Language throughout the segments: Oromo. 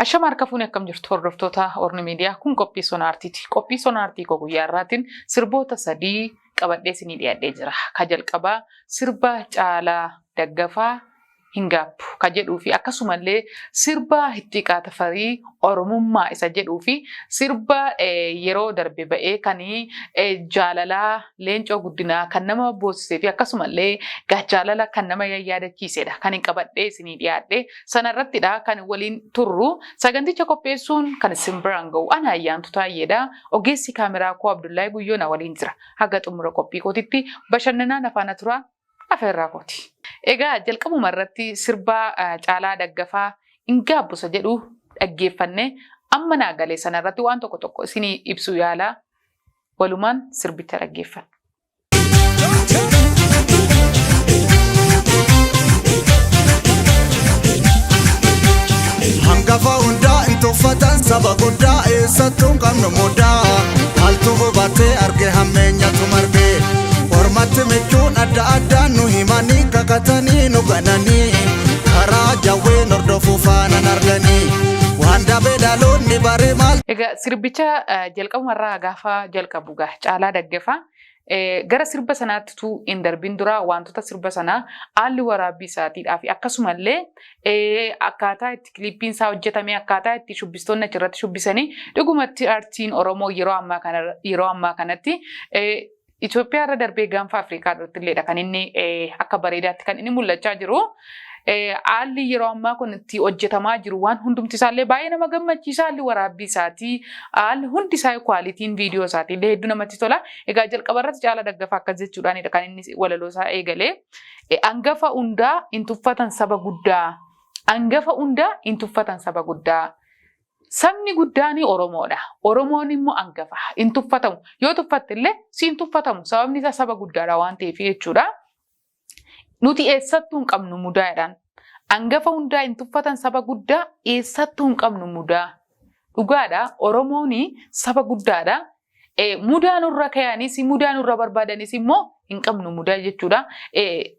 Ashama harka fuuni, akkam jirtu hordoftoota Orni Miidiyaa? Kun qophii Sonaartiiti. Qophii Sonaartii koo guyyaa irraatiin sirboota sadii qabadhee isinii dhiyaadhee jira. Ka jalqabaa sirba Caalaa Daggafaa "Hin Gaabbu" ka jedhuu fi akkasumallee sirba Hittiqaa Tafarii "Oromummaa" isa jedhuu fi sirba yeroo darbe ba'ee kan jaalalaa Leencoo Guddinaa kan nama boosisee fi akkasumallee jaalala kan nama yaadachiisedha. Kan hin qabadhee isinii dhiyaadhe sanarrattidha kan waliin turru. Saganticha qopheessuun kan isin biraan ga'u ana Ayyaantu Taayyeedha. Ogeessi kaameraa koo Abdullahi Guyyoo na waliin jira. Haga xumura qophii kootitti bashannanaan afaana turaa afeerraa kooti. Egaa jalqabuma irratti sirba Caalaa Daggafaa "Hin Gaabbusa" jedhu dhaggeeffannee amma naa galee sanarratti waan tokko tokko isinii ibsuu yaalaa, walumaan sirbicha dhaggeeffanna. Hangafa hundaa hin tuffatan saba guddaa, eessattuu hin qabnu mudaa. Maaltu hubatee arge hammeenyatu marge? Ormatti michuun adda addaan nu himanii, kakatanii nu gananii, karaa jawween hordofuu faanan arganii, waan dabee dhaloonni bare maal. Egaa sirbicha jalqabumarraa gaafa jalqabu gaa Caalaa Daggafaa gara sirba sanaatti hin darbin dura wantoota sirba sanaa, haalli waraabbii isaatiidhaa fi akkasumallee akkaataa itti kiliippiin isaa hojjetame, akkaataa itti shubbistoonni achirratti shubbisanii, dhugumatti aartiin Oromoo yeroo ammaa kanatti Itoophiyaa irra darbee gaanfa Afrikaa irratti illeedha kan inni akka bareedaatti kan inni mul'achaa jiru. Haalli yeroo ammaa kun itti hojjetamaa jiru waan hundumti isaallee baay'ee nama gammachiisa. Haalli waraabbii isaatii, haalli hundi isaa, qualityn viidiyoo isaatii illee hedduu namatti tola. Egaa jalqaba irratti Caalaa Daggafaa akkas jechuudhaanidha kan inni walaloo isaa eegalee. Hangafa hundaa hin tuffatan saba guddaa. Hangafa hundaa hin tuffatan saba guddaa. Sabni guddaan Oromoodha. Oromoon immoo hangafa. Hin tuffatamu. Yoo tuffatte illee siin tuffatamu. Sababni isaa saba guddaadha waan ta'eef jechuudha. Nuti eessattuu hin qabnu mudaa jedhaan. Hangafa hundaa hin tuffatan saba guddaa, eessattuu hin qabnu mudaa. Dhugaadha. Oromoon saba guddaadha. Mudaa nurra kayanis, mudaa nurra barbaadanis immoo hin qabnu mudaa jechuudha.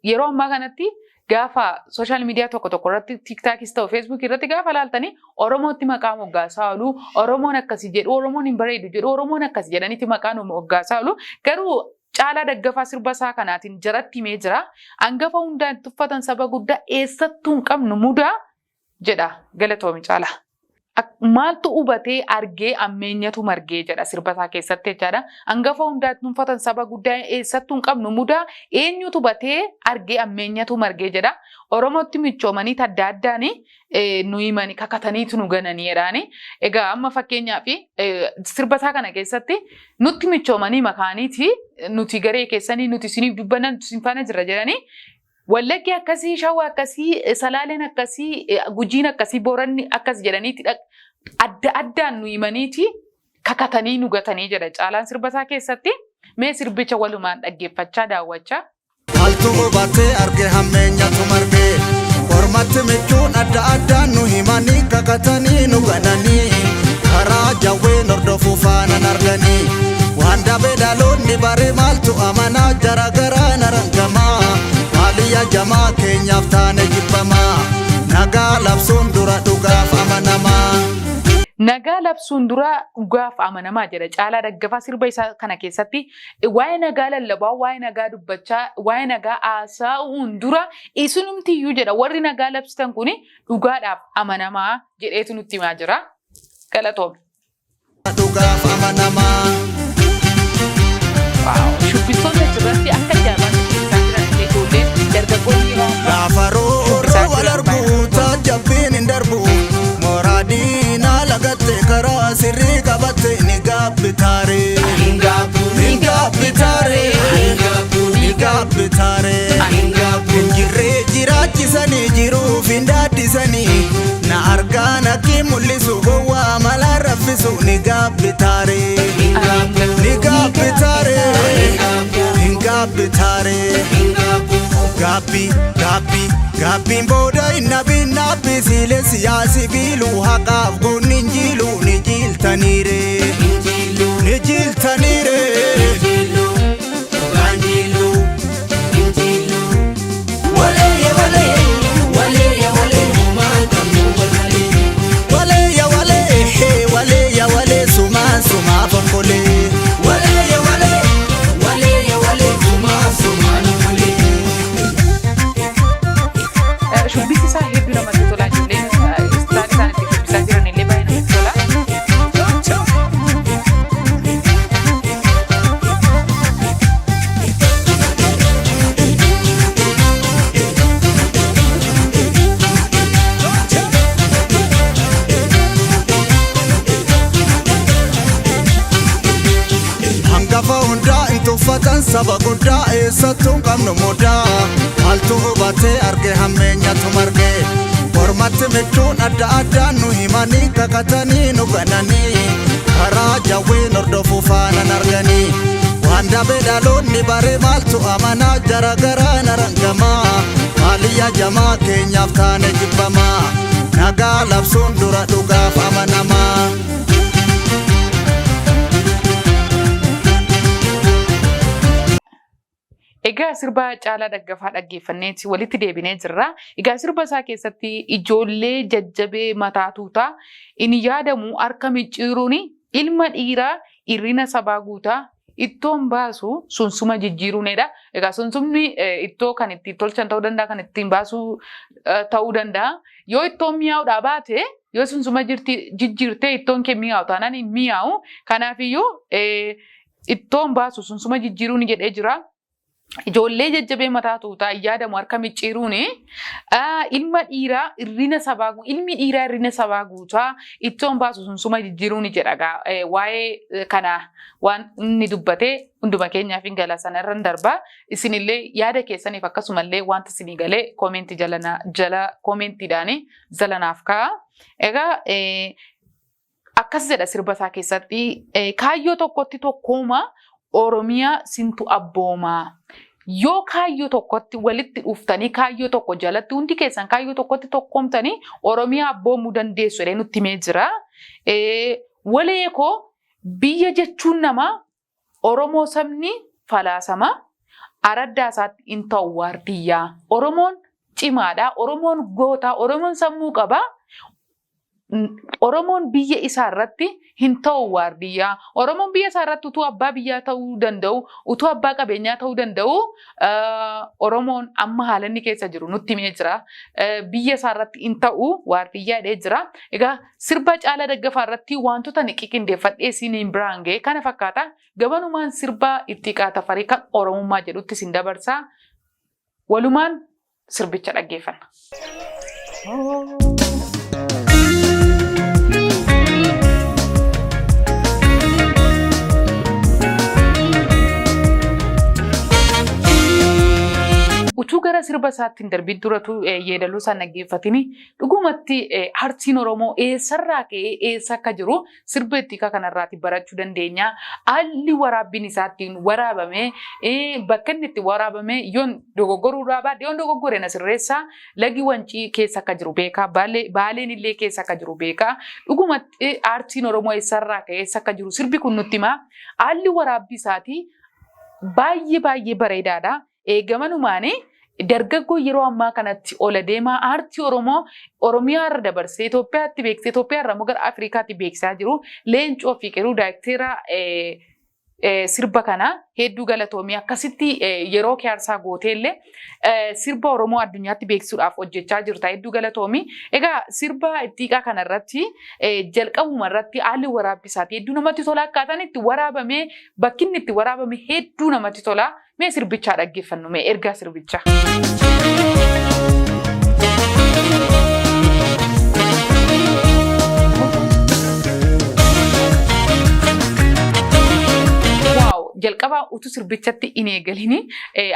Yeroo ammaa kanatti gaafa social media tokko tokko irratti, TikTokis ta'u Facebookii irratti gaafa laaltanii, Oromootti maqaa moggaasaa oolu, Oromoon akkasi jedhu, Oromoon hin bareedu jedhu, Oromoon akkasi jedhaniiti maqaa nu moggaasaa oolu. Garuu Caalaa Daggafaa sirba isaa kanaatiin jaratti himee jira. Hangafa hundaa hin tuffatan saba guddaa, eessattuu hin qabnu mudaa jedha. Galatoomi, Caalaa. Maaltu hubatee argee ammeenyatu margee jedha sirba isaa keessatti jechaadha. Hangafa hundaa hin tuffatan saba guddaa, eessattuu hin qabnu mudaa, eenyutu hubatee argee ammeenyatu margee jedha. Oromootti michoomanii adda addaanii nu himanii kakataniitu nu gananii jedhaani. Egaa amma fakkeenyaaf sirba isaa kana keessatti nutti michoomanii makaaniiti nuti garee keessanii, nuti isiniif dubbanna, nuti isin faana jirra jedhanii, Wallaggi akkasii, Shawaa akkasii, Salaaleen akkasii, Gujiin akkasii, Booranni akkas jedhaniiti adda addaan nu himaniiti kakatanii nu gatanii jedha Caalaan sirba isaa keessatti. Mee sirbicha walumaan dhaggeeffachaa daawwachaa. Maaltu hubatee arge hammeenyatu marge? Ormatti michuun adda addaan nu himanii, kakatanii nu gananii, karaa jawween hordofuu faanan arganii, waan dabee dhaloonni bare maaltu amanaa? Jara garaa narangamaa maaliyya jamaa keenyaaf taane jibbamaa. Nagaa labsuun dura dhugaaf amanamaa. Nagaa labsuun dura dhugaaf amanamaa jedha Caalaa Daggafaa sirba isaa kana keessatti. Waa'ee nagaa lallabaa, waa'ee nagaa dubbachaa, waa'ee nagaa haasa'uun dura isinumtiyyuu jedha, warri nagaa labsitan kun dhugaadhaaf amanamaa jedheetu nutti himaa jira. Galatoome. Dhugaaf amanamaa. Shubbistoonni achirratti akka ajaa'ibaatti shubbisaa jiran illee, ijoolleen dargaggoonni yeroo ammaa Gaafa shubbisaa rooroo wal jiran argu baay'ee. taajjabbiin hin darbu. Mooraa diinaa lagatte, karaa sirrii qabatte, ni gaabbitaare. Hin gaabbitaare. Ni gaabbitaare. Hin jirree jiraachisanii, jiruuf hin daaddisanii, na argaa nakki mul'isu, gowwaa malaa raffisu, ni gaabbitaare. Ni gaabbitaare. Hin gaabbitaare. Gaabbii gaabbii gaabbiin booda hin nabiin naabbii siilee siyaasi biiluu haqaaf goonni hin jiilu, ni jiiltaniire. Ni jiiltaniire. Waleeyya waleeyya waleeyya waleeyya. Saba guddaa eessattuu hin qabnu mudaa. Maaltu hubatee arge hammeenyatu marge. Ormatti michuun adda addaan nu himanii kakatanii nu gananii. Karaa jawween hordofuu faanan arganii. Waan dabe dhaloonni bare maaltu amanaa jara garaa narangamaa. Maaliyyaa jamaa keenyaaf taane jibbamaa. Nagaa labsuun dura dhugaaf amanamaa. Egaa sirba Caalaa Daggafaa dhaggeeffanneeti walitti deebinee jirra. Egaa sirba isaa keessatti ijoollee jajjabee mataa tuutaa hin yaadamu harka micciiruun ilma dhiiraa hir'ina sabaa guutaa ittoon baasu sunsuma jijjiiruunidha. Egaa sunsumni ittoo kan ittiin tolchan ta'uu danda'a, kan ittiin baasuu ta'uu danda'a. Yoo ittoon mi'aawudhaa baate, yoo sunsuma jijjiirtee ittoon kee mi'aawu taanaan hin mi'aawu. Kanaafiyyuu ittoon baasu sunsuma jijjiiruun jedhee jira. Ijoollee jajjabee mataa tuutaa hin yaadamu harka micciiruun ilma dhiiraa hir'ina sabaa ilmi dhiiraa hir'ina sabaa guutaa ittoon baasu sunsuma jijjiiruun jedha gaa waa'ee kana waan inni dubbate hunduma keenyaaf hin gala sana irra darba isinillee yaada keessaniif akkasumallee wanta isinii galee koomentii jala jala koomentiidhaan jala naaf ka'a. Egaa akkas jedha sirba isaa keessatti kaayyoo tokkotti tokkooma Oromiyaa sintu abboomaa. Yoo kaayyoo tokkotti walitti dhuftanii kaayyoo tokko jalatti hundi keessan kaayyoo tokkotti tokkoomtanii Oromiyaa abboomuu dandeessu jedhee nutti himee jira. Walee koo biyya jechuun namaa Oromoo sabni falaasama araddaa isaatti hin ta'u waardiyyaa. Oromoon cimaadha. Oromoon goota. Oromoon sammuu qaba. Oromoon biyya isaa irratti hin ta'u waardiyyaa. Oromoon biyya isaa irratti utuu abbaa biyyaa ta'uu danda'u, utuu abbaa qabeenyaa ta'uu danda'u, Oromoon amma haala inni keessa jiru nutti himee jira. Biyya isaa irratti hin ta'u waardiyyaa jedhee jira. Egaa Sirba Caalaa Daggafaa irratti wantoota ani qiqindeeffadhee isiniin biraan ga'e kana fakkaata. Gamanumaan sirba Ittiqaa Tafarii kan Oromummaa jedhutti isin dabarsa. Walumaan sirbicha dhaggeeffanna. Utuu gara sirba isaatti hin darbin duratu yeedaloo isaan dhaggeeffatini Dhugumatti artiin Oromoo eessarraa ka'ee eessa akka jiru sirba ittiikaa kanarraati barachuu dandeenya. Haalli waraabbiin isaa ittiin waraabame bakka inni itti waraabame yoon dogoggoruudhaa baadhe yoon dogoggore na sirreessaa lagi wancii keessa akka jiru beekaa baaleen illee keessa akka jiru beekaa. Dhugumatti aartiin Oromoo eessarraa ka'ee eessa akka jiru sirbi kun nutti hima. Haalli waraabbii isaatii baay'ee baay'ee bareedaadha. Gamanumaan dargaggoo yeroo ammaa kanatti ola deemaa aartii Oromoo Oromiyaa irra dabarsee Itoophiyaatti beeksisee Itoophiyaa irraa immoo gara Afrikaatti beeksisaa jiru Leencoo Fiqiruu daayirektera sirba kana hedduu galatoomii akkasitti yeroo kee aarsaa gootee illee sirba Oromoo addunyaatti beeksisuudhaaf hojjechaa jirta hedduu galatoomii. Egaa sirba ittiiqaa kana irratti jalqabuma irratti haalli waraabbii isaatii hedduu namatti tola akkaataan itti waraabame bakki inni itti waraabame hedduu namatti tola. Mee sirbichaa dhaggeeffannu mee ergaa sirbichaa. Waaw jalqabaa utuu sirbichatti hin eegalini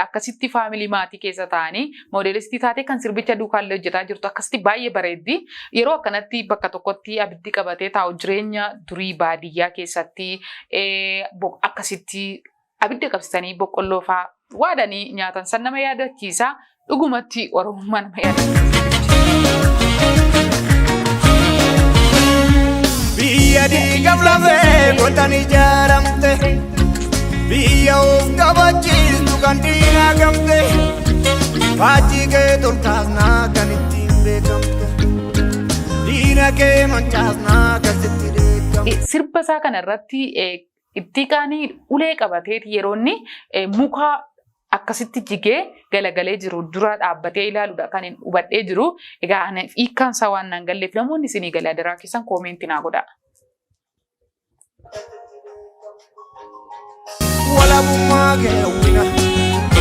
akkasitti faamilii maatii keessa taa'anii moodelistii taatee kan sirbicha duukaallee hojjetaa jirtu akkasitti baay'ee bareeddi. Yeroo akkanatti bakka tokkotti abiddi qabatee taa'u jireenya durii baadiyyaa keessatti akkasitti abidda qabsisanii boqqolloo faa waadanii nyaatan san nama yaadachiisa. Dhugumatti Oromummaa nama yaadachiisa. Biyya diigam lafee gotan ijaaramte biyya of kabachiistu kan diinaa gamte faajjii kee tolkaasnaa kan ittiin beekamte diina kee mancaasnaa kan sitti dheekkamte. Sirba isaa kana irratti Ittiiqaan ulee qabateeti yeroo inni muka akkasitti jigee galagalee jiru dura dhaabbatee ilaaluudha kan hin hubadhee jiru. Egaa ani hiikkaan isaa waan naan galleef namoonni isinii galee adaraa keessan koomeentii naa godhaa. Walabummaa kee hawwina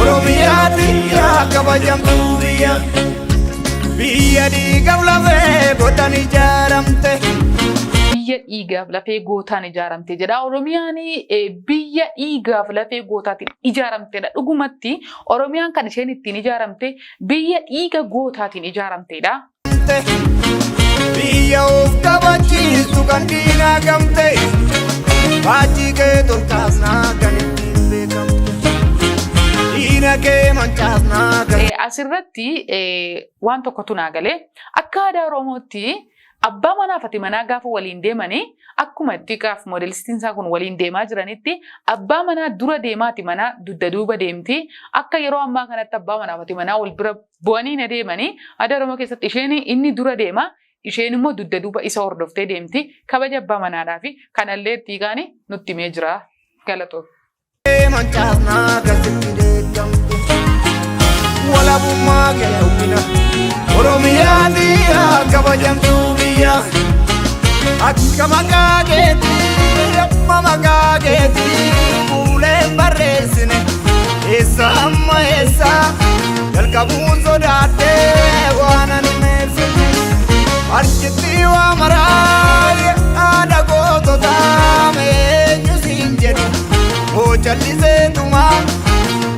Oromiyaa biyya kabajamtuu biyya biyya dhiigaf lafee gotan ijaaramte. Biyya dhiigaaf lafee gootaan ijaaramte jedha. Oromiyaan biyya dhiigaaf lafee gootaatiin ijaaramtedha. Dhugumatti Oromiyaan kan isheen ittiin ijaaramte biyya dhiiga gootaatiin ijaaramtedha. Biyya of kabachiistu kan diinaa gamte, faajjii kee tolkaasnaa kan ittiin beekamtu, diina kee mancaasnaa kan. Asirratti waan tokkotu naa galee, akka aadaa Oromootti abbaa manaa fi haati manaa gaafa waliin deemanii, akkuma itti gaaf moodelistiin isaa kun waliin deemaa jiranitti, abbaa manaa dura deemaa, haati manaa dugda duuba deemti. Akka yeroo ammaa kanatti abbaa manaa fi haati manaa wal bira bu'anii na deemanii, aadaa Oromoo keessatti isheen inni dura deema, isheen immoo dugda duuba isa hordoftee deemti. Kabaja abbaa manaadhaa fi kanallee itti kaani nutti himee jira. Galatoom. Mancaasnaa kan sitti deeggamtu, walabummaa kee hawwina. Oromiyaa biyya kabajamtuu, biyya akka maqaa keetii, amma maqaa keetii fuuleen barreessine. Eessa amma eessa jalqabuun sodaadhee waan ani meeffine. Harkitti waa maraa yaada goototaa, eenyu siin jedhu hoo calliseetuma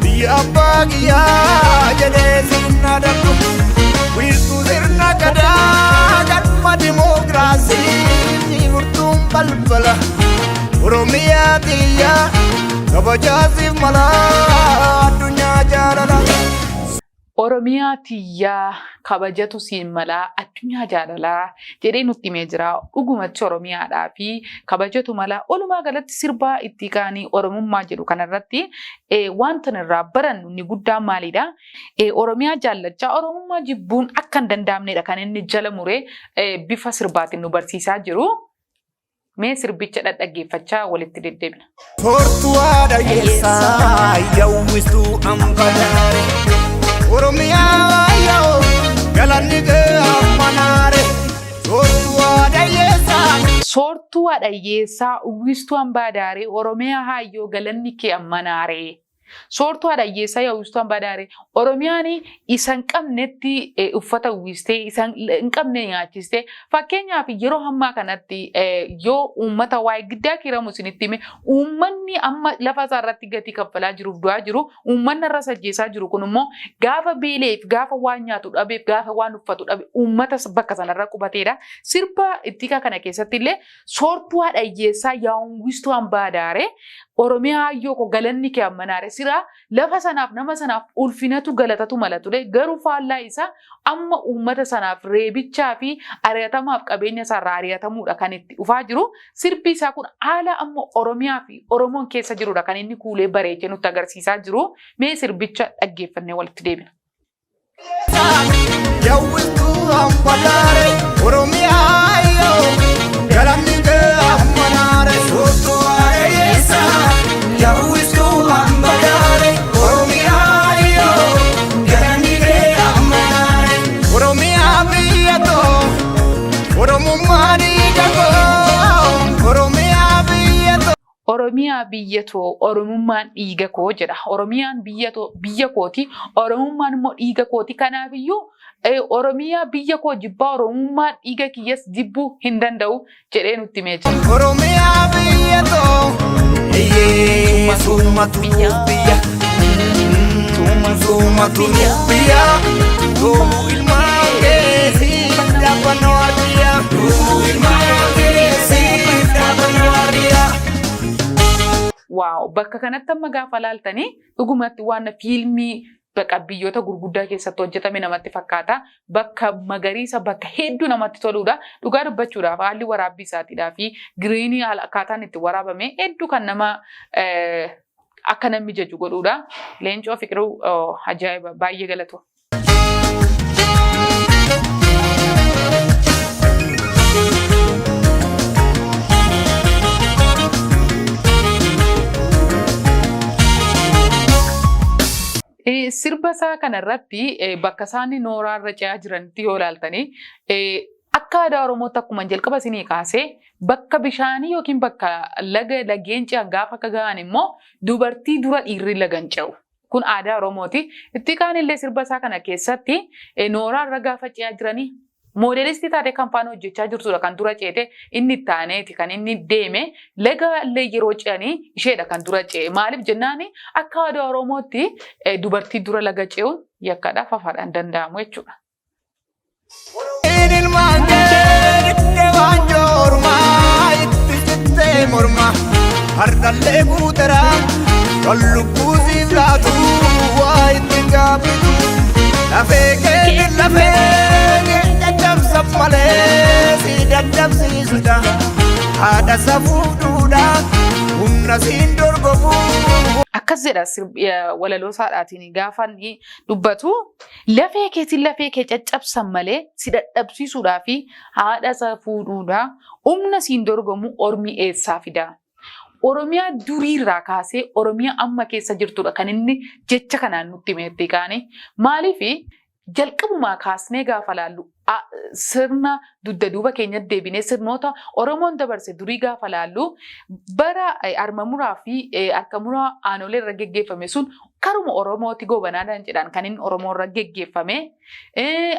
biyya abbaa kiyyaa jedhee siin adabdu. Wiirtuu sirna gadaa, galma dimookiraasii, furtuun balbala Oromiyaa xiyyaa, kabajaasiif mala addunyaa jaalala. Oromiyaa tiyyaa, kabajatu siin malaa addunyaa jaalalaa jedhee nutti himee jira. Dhugumatti Oromiyaadhaa fi kabajatu malaa. Walumaa galatti sirbaa itti kaanii Oromummaa jedhu kanarratti wanta irraa barannu inni guddaan maalidha? Oromiyaa jaallachaa Oromummaa jibbuun akka hin danda'amnedha kan inni jala muree bifa sirbaatiin nu barsiisaa jiru. Mee sirbicha dhadhaggeeffachaa walitti deddeebina. Soortuu haadha hiyyeessaa, yawwistuu ambadaare. Oromiyaa yoo galanni kee ammanaare. Soortuu haadha hiyyeessaa. Soortuu haadha hiyyeessaa, uwwistuu hambaa daaree, Oromiyaa haayyoo galanni kee ammanaaree. Soortuu haadha hiyyeessaa, uwwistuu hambaa daaree. Oromiyaan isa hin qabnetti uffata uwwistee, isa hin qabne nyaachistee. Fakkeenyaaf, yeroo ammaa kanatti yoo uummata waa'ee giddaa kiiramu isinitti hime, uummanni amma lafa isaa irratti gatii kaffalaa jiruuf du'aa jiru, uummanni irra sajjeessaa jiru kun immoo gaafa beeleef, gaafa waan nyaatu dhabeef, gaafa waan uffatu dhabe uummata bakka sanarra qubateedha. Sirba ittiikaa kana keessatti illee soortuu haadha hiyyeessaa, yaa uwwistuu hambaa daaree, Oromiyaa hayyoo koo galanni kee ammanaare. Siraa lafa sanaaf, nama sanaaf ulfinatu galatatu mala ture, garuu faallaa isaa amma uummata sanaaf reebichaa fi ari'atamaaf qabeenya isaarraa ari'atamuudha kan itti dhufaa jiru. Sirbi isaa kun haala amma Oromiyaa fi Oromoon keessa jirudha kan inni kuulee bareechee nutti agarsiisaa jiru. Mee sirbicha dhaggeeffannee walitti deebina. Yawwistuu hambadaare, Oromiyaa yoo galanni kee ammanaare. Soortuu haadha hiyyeessaa, yawwistuu hambadaare, Oromiyaa yoo galanni kee ammanaare. Oromiyaa biyya too, Oromummaa dhiiga koo. Oromiyaa biyya too. Oromiyaa biyya too, Oromummaan dhiiga koo jedha. Oromiyaan biyya too, biyya kooti. Oromummaan immoo dhiiga kooti. Kanaafiyyuu Oromiyaa biyya koo jibbaa Oromummaa dhiiga kiyyas jibbuu hin danda'u jedhee nutti himee jira. Oromiyaa biyya too, eeyyee suumatu nuuf biyya. Suumatu nuuf biyya. Duubu ilmaan keessiif dhaabbannoo ardiya. Duubu ilmaan keessiif dhaabbannoo ardiya. Waaw, bakka kanatti amma gaafa laaltanii dhugumatti waan fiilmii bakka biyyoota gurguddaa keessatti hojjetame namatti fakkaata. Bakka magariisa, bakka hedduu namatti toludha. Dhugaa dubbachuudhaaf haalli waraabbii isaatiidhaa fi greenii haala akkaataan itti waraabame hedduu kan nama akka namni jaju godhudha. Leencoo Fiqiruu ajaa'iba, baay'ee galatu. Sirba isaa kanarratti bakka isaan nooraarra ce'aa jiranitti yoo ilaaltanii, akka aadaa Oromootti akkuma jalqaba isinii kaasee, bakka bishaanii yookiin bakka laga lageen ce'an gaafa akka ga'an immoo dubartii dura dhiirri lagan ce'u. Kun aadaa Oromooti. Itti kaan illee sirba isaa kana keessatti nooraarra gaafa ce'aa jiranii Moodelistii taatee kan faana hojjechaa jirtudha kan dura ceete, inni itti aaneeti kan inni deeme. Laga illee yeroo ce'anii isheedha kan dura ce'e. Maaliif jennaani, akka aadaa Oromootti dubartii dura laga ce'uun yakkadha, fafaadhaan danda'amu jechuudha. Ilmaan kee waanjoo ormaa itti cittee morma hardallee guutera kan lubbuu siif laatu waa itti gaabbitu lafee kee lafee kee caccabsa malee si dadhabsiisuudha haadha safuuf duudha humna siin dorgomu. Akkas jedha walaloo isaadhaatiin gaafa inni dubbatu: lafee keetiin lafee kee caccabsan malee si dadhabsiisuudhaa fi haadha isa fuudhuudha humna siin dorgomu ormi eessaa fida. Oromiyaa duriirraa kaasee Oromiyaa amma keessa jirtudha kan inni jecha kanaan nutti himeetti kaani. Maaliif, jalqabumaa kaasnee gaafa laallu, sirna dugda duuba keenya deebinee sirnoota Oromoon dabarse durii gaafa laallu, bara harma fi harka muraa aanolee irra geggeeffame sun karuma Oromooti, Goobanaadhaan jedhaan kan inni Oromoo irra geggeeffame.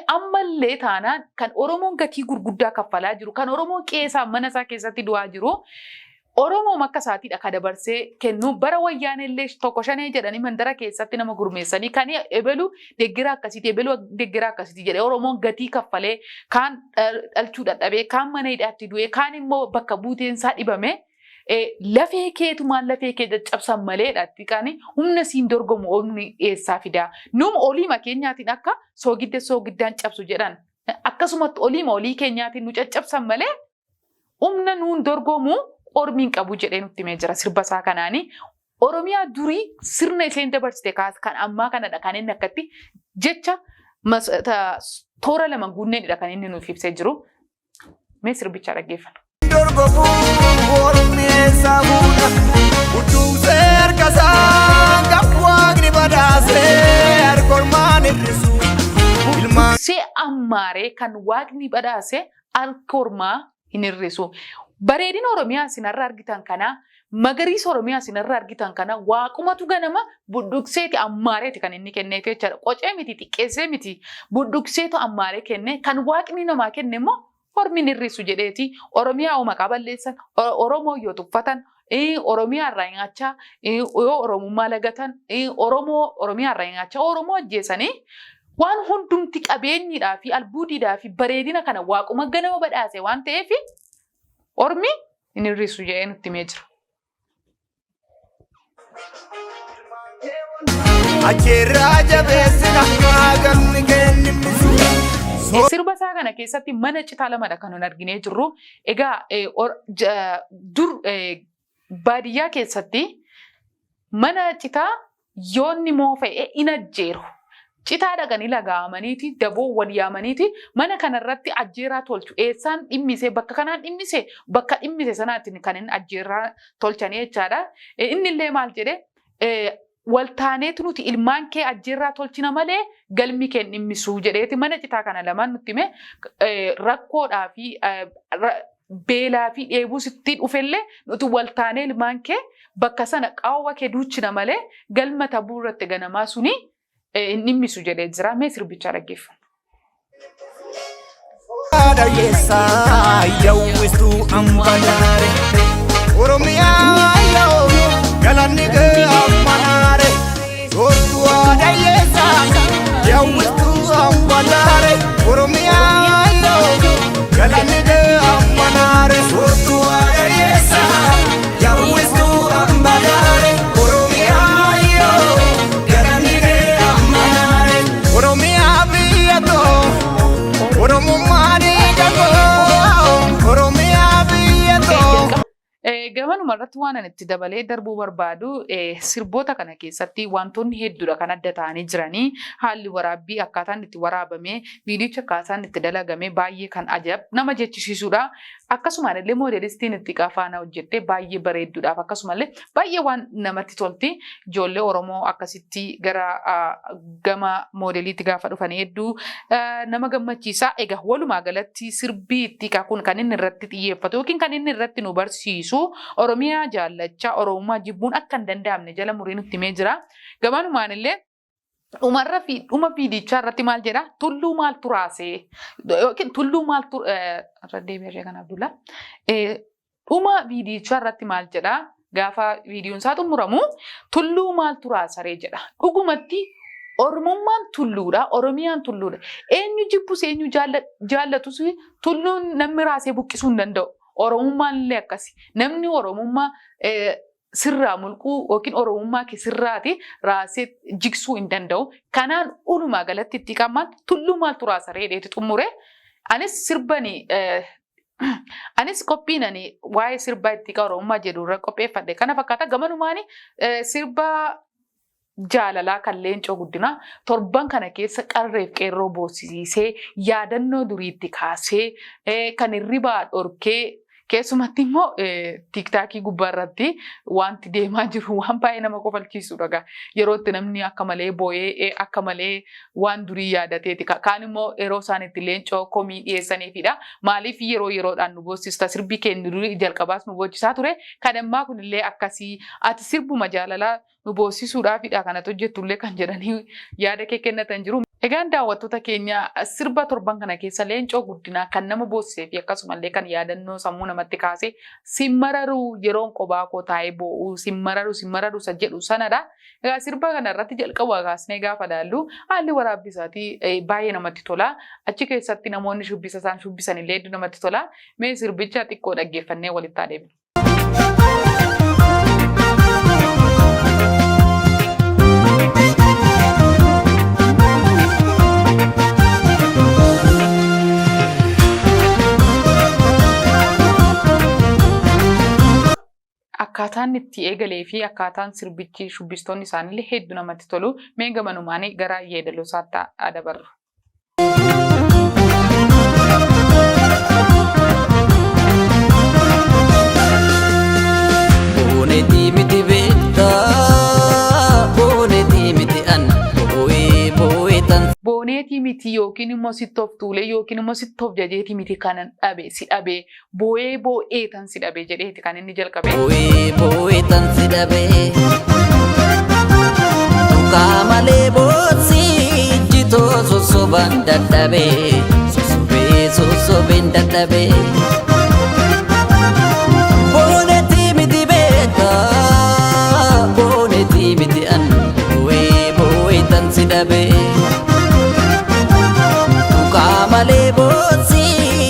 Ammallee taanaan kan Oromoon gatii gurguddaa kaffalaa jiru, kan Oromoon qe'ee mana isaa keessatti du'aa jiru, Oromoon akka isaatiidha ka dabarsee kennu. Bara wayyaanellee tokko shanee jedhanii mandara keessatti nama gurmeessanii, kan ebelu deeggira akkasiiti, ebelu deeggira akkasiiti jedhee Oromoon gatii kaffalee, kaan dhalchuu dadhabee, kaan mana hidhaatti du'ee, kaan immoo bakka buuteen isaa dhibame. Lafee keetumaan lafee kee caccabsan maleedha kan humna siin dorgomu humni eessaa fidaa. Numa oliima keenyaatiin akka soogidda soogiddaan cabsu jedhan, akkasumatti oliima olii keenyaatiin nu caccabsan malee humna nuun dorgomu ormiin qabu jedhee nutti himee jira sirba isaa kanaanii. Oromiyaa durii sirna isheen dabarsite kan ammaa kanadha kan inni akkatti jecha toora lama guunneenidha kan inni nuuf ibsee jiru. Mee sirbicha dhaggeeffanna. Dorgomu ormi eessaa fuudha budduuqsee harkasaa gaf waaqni badhaasee harkormaan hir'isu ilmaan. See ammaaree kan waaqni badhaase harka ormaa hin hir'isu. Bareedina Oromiyaa isinarra argitan kana, magariisa Oromiyaa isinarra argitan kana, waaqumatu ganama budduqseeti ammaareeti kan inni kenneef jechaadha. Qocee miti, xiqqeessee miti, budduqseetu ammaaree kenne. Kan waaqni namaa kenne immoo ormi hin hir'isu jedheeti. Oromiyaa yoo maqaa balleessan, Oromoo yoo tuffatan, Oromiyaa irraa nyaachaa yoo Oromummaa lagatan, Oromoo Oromiyaa irraa nyaachaa Oromoo ajjeesanii, waan hundumti qabeenyiidhaa fi albuudiidhaa fi bareedina kana waaquma ganama badhaase waan ta'eef ormi hin hir'isu jedhee nutti himee jira. Acheerraa jabeessina galmi kennisu. Sirba isaa kana keessatti mana citaa lamadha kan nun arginee jirru. Egaa dur baadiyyaa keessatti mana citaa yoonni moofa'e in ajjeeru. Citaa dhaqanii lagaa'amaniiti, daboo wal yaamaniiti mana kanarratti ajjeeraa tolchu. Eessaan dhimmise, bakka kanaan dhimmise, bakka dhimmise sanaatiin kan inni ajjeeraa tolchanii jechaadha. Inni illee maal jedhe? Waltaaneetu nuti ilmaan kee ajjeerraa tolchina malee galmi kee hin dhimmisuu jedheeti mana citaa kana lamaan nutti hime. Rakkoodhaa fi beelaa fi dheebuu sitti dhufellee nuti waltaanee ilmaan kee bakka sana qaawwa kee duuchina malee galma tabuu irratti ganamaa suni hin dhimmisu jedhee jira. Mee sirbichaa dhaggeeffanna. Haadha yawwistuu ambadaare Oromiyaa yoo galanni kee ammanaare soortuu haadha yawwistuu ambadaare Oromiyaa yoo galanni kee ammanaare soortuu haadha yawwistuu ambadaare Oromiyaa yoo galanni kee ammanaare Oromiyaa biyya too Oromummaan ija koo Oromiyaa biyya too. Gamanuma irratti waan ani itti dabalee darbuu barbaadu, sirboota kana keessatti wantoonni hedduudha kan adda ta'anii jiranii. Haalli waraabbii, akkaataan itti waraabame, viidiyichi akkaataan itti dalagame baay'ee kan ajab nama jechisiisudha. Akkasumaan illee moodelistiin itti faana hojjette baay'ee bareedduudhaaf akkasumallee baay'ee waan namatti tolti. Ijoollee Oromoo akkasitti gara gama moodeliitti gaafa dhufanii hedduu nama gammachiisa. Egaa walumaa galatti sirbii Ittiiqaa kun kan inni irratti xiyyeeffatu yookiin kan inni irratti nu barsiisu, Oromiyaa jaallachaa Oromummaa jibbuun akka hin danda'amne jala murii nutti himee jira. Gamanumaan illee Dhumarra fi dhuma viidichaa irratti maal jedha? Tulluu maaltu raasee yookiin tulluu maaltu irra deebi'ee ishee kana Abdullaa. Dhuma viidichaa irratti maal jedha? Gaafa viidiyoon isaa xumuramu tulluu maaltu raasaree jedha. Dhugumatti Oromummaan tulluudha, Oromiyaan tulluudha. Eenyu jibbus eenyu jaallatus tulluun namni raasee buqqisuu hin danda'u. Oromummaan illee akkasi. Namni Oromummaa sirraa mulquu yookiin Oromummaa kee sirraati raasee jigsuu hin danda'u. Kanaan walumaa galatti itti qamaan tulluu maaltu raasaree jedheeti xumure. Anis sirbani anis qophiin ani waa'ee sirbaa itti Oromummaa jedhu irra qopheeffadhe. Kana fakkaata gamanumaani sirba jaalalaa kan Leencoo Guddinaa torban kana keessa qarreef qeerroo boossisiisee, yaadannoo duriitti kaasee, kan hirribaa dhorkee, keessumatti immoo TikTokii gubbaa irratti wanti deemaa jiru waan baay'ee nama kofalchiisudha. Yeroo itti namni akka malee boo'ee, akka malee waan durii yaadateeti. Kaan immoo yeroo isaan itti Leencoo komii dhiyeessaniifidha. Maaliif yeroo yeroodhaan nu boossista? Sirbi keenya durii jalqabaas nu boochisaa ture. Kan ammaa kunillee akkasii, ati sirbuma jaalalaa nu boossisuudhaafidha kanatti hojjettullee kan jedhanii yaada kee kennatan jiru. Egaan daawwattoota keenya, sirba torban kana keessa Leencoo Guddinaa kan nama boossisee fi akkasumallee kan yaadannoo sammuu namatti kaase, "Simmararuu yeroon qobaa koo taa'ee boo'uu, simmararuu simmararuu" isa jedhu sanadha. Egaa sirba kana irratti jalqaba kaasnee gaafa ilaallu haalli waraabbii isaatii baay'ee namatti tola. Achi keessatti namoonni shubbisa isaan shubbisan illee hedduu namatti tola. Mee sirbicha xiqqoo dhaggeeffannee walitti haa deebinu. Akkaataan itti eegalee fi akkaataan sirbichi, shubbistoonni isaaniillee hedduu namatti tolu. Mee gamanumaan gara yeedaloo isaatti haa dabarru. Boonetii miti beektaa, boonetii miti an boo'ee boo'ee tan. Booneetii miti yookiin immoo sitti of tuulee yookiin immoo sitti of jajeetii miti kanan dhabe si dhabe, boo'ee boo'ee tan si dhabe jedheeti kan inni jalqabe. Boo'ee boo'ee tan si dhabee. Tuqaa malee bootsi ijjitoo sossobaan dadhabee, sossobee sossobeen dadhabee. Boonetii miti beektaa, boonetii miti an boo'ee boo'ee tan si dhabee. Tuqaa malee bootsi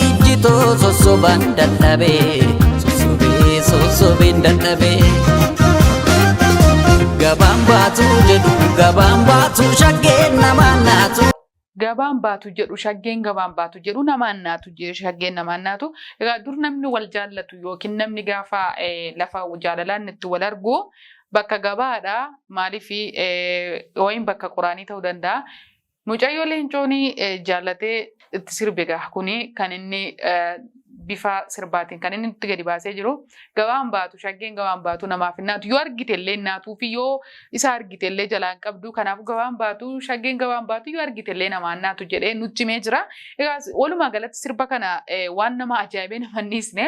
ijjitoo sossobaan dadhabee, sossobee sossobeen dadhabee. Gabaan baatu jedhu, gabaan baatu shaggeen namaan naatu. Gabaan baatu jedhu shaggeen, gabaan baatu jedhu namaan naatu jedhu shaggeen namaan naatu. Egaa dur namni wal jaallatu yookiin namni gaafa lafa jaalalaan itti wal argu bakka gabaadha. Maaliif wayin bakka qoraanii ta'uu danda'a. Mucayyoo Leencoon jaallatee itti sirbe gaa kuni kan inni bifa sirbaatiin kan inni itti gadi baasee jiru, gabaan baatu shaggeen, gabaan baatu namaaf hin naatu, yoo argite illee naatuu fi yoo isa argite illee jalaan qabdu, kanaaf gabaan baatu shaggeen, gabaan baatu yoo argite illee namaan naatu jedhee nutti himee jira. Egaa walumaa galatti sirba kana waan nama ajaa'ibee nama hin dhiisne,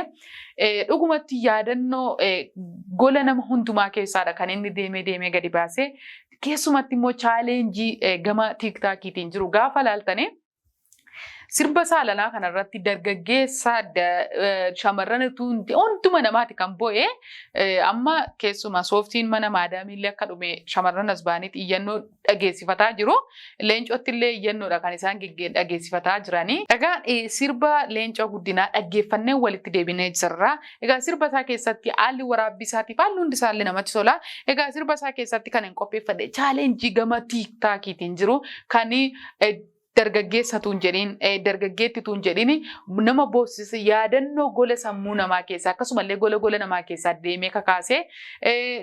dhugumatti yaadannoo gola nama hundumaa keessaadha kan inni deemee deemee gadi baasee. Keessumatti immoo challenge gama TikTokiitiin jiru gaafa laaltanii, sirba saalanaa kanarratti dargaggeessa, shamarran hunduma namaati kan bo'e. Amma keessumaa sooftiin mana maadaamiillee akka dhume shamarran as ba'anii iyyannoo dhageessifataa jiru. Leencootti illee iyyannoodha kan isaan dhageessifataa jiranii. Egaa sirba Leencoo Guddinaa dhaggeeffannee walitti deebinee jirra. Egaa sirba isaa keessatti haalli waraabbii isaatiif haalli hundi isaallee namatti tola. Egaa sirba isaa keessatti kan hin qopheeffadhe challenge gama TikTokiitiin jiru kan dargaggeessatuun jedhiin, dargaggeettituun jedhiin, nama boossise, yaadannoo gola sammuu namaa keessaa akkasumallee gola gola namaa keessaa deemee kakaasee,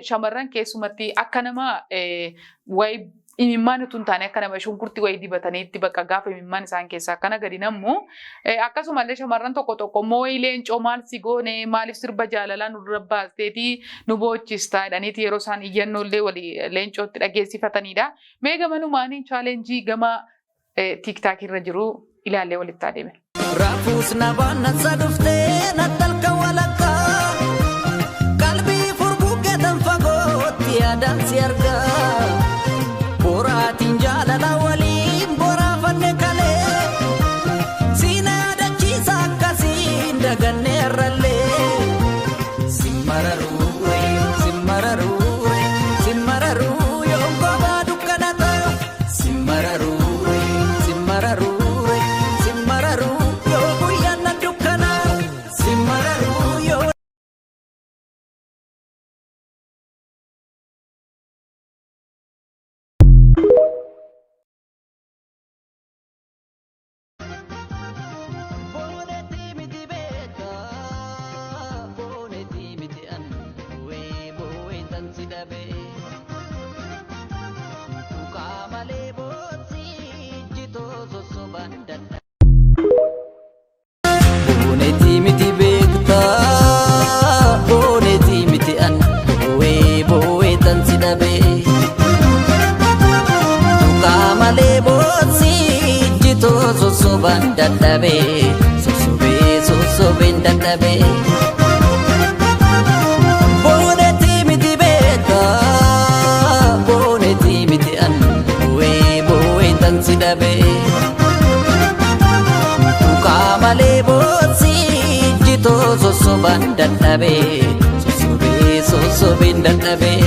shamarran keessumatti akka nama wayi imimmaan utuu hin taane akka nama shunkurtii wayii dibatanii itti bakka gaafa imimmaan isaan keessaa akkana gadi nammu. Akkasumallee shamarran tokko tokko immoo wayii "Leencoo, maal si goone? Maaliif sirba jaalalaa nurra baasteetii nu boochistaa?" jedhaniiti yeroo isaan iyyannoo walii Leencootti dhageessifatanidha. Mee gamanumaanii challenge gama TikTok irra jiru ilaallee walitti adeemna. Raafuus na baannansa dhuftee nattalka walakkaa, qalbii furguggeetan fagootti yaadaan si argaa boraatiin. Sossobaan dadhabee sossobee sossobeen dadhabee. Boonetii miti beekaa boonetii miti an bu'ee bu'ee tan si dhabee. Tuqaa malee boosii jitoo sossobaan dadhabee sossobee sossobeen dadhabee.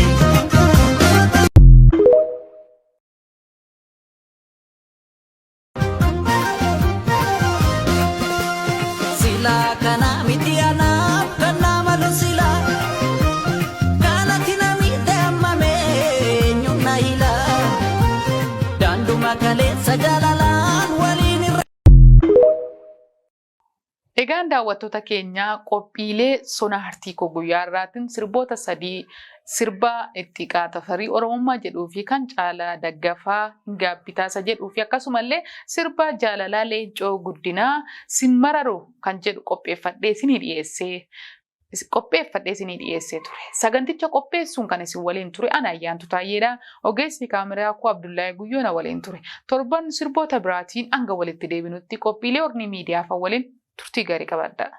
Silaa kana miti anaaf kan nama malu silaa kanatti namni deemame eenyuun na ilaa daanduma kaleessa jaalalaan waliin irra. Egaan daawwattoota keenyaa qophiilee sona artii koo guyyaa har'aatiin sirboota sadii sirba Ittiqaa Tafarii Oromummaa jedhuu fi kan Caalaa Daggafaa Hin Gaabbitaasa jedhuu fi akkasumallee sirba Jaalalaa Leencoo Guddinaa Sin Mararu kan jedhu qopheeffadhee isinii dhiyeessee qopheeffadhee isinii dhiyeessee ture. Saganticha qopheessuun kan isin waliin ture ana Ayyaantu Taayyeedha. Ogeessi kaameraa koo Abdullaahii Guyyoo na waliin ture. Torban sirboota biraatiin hanga walitti deebinutti qophiilee Ornii Miidiyaa fa waliin turtii gaarii qabaadhaa.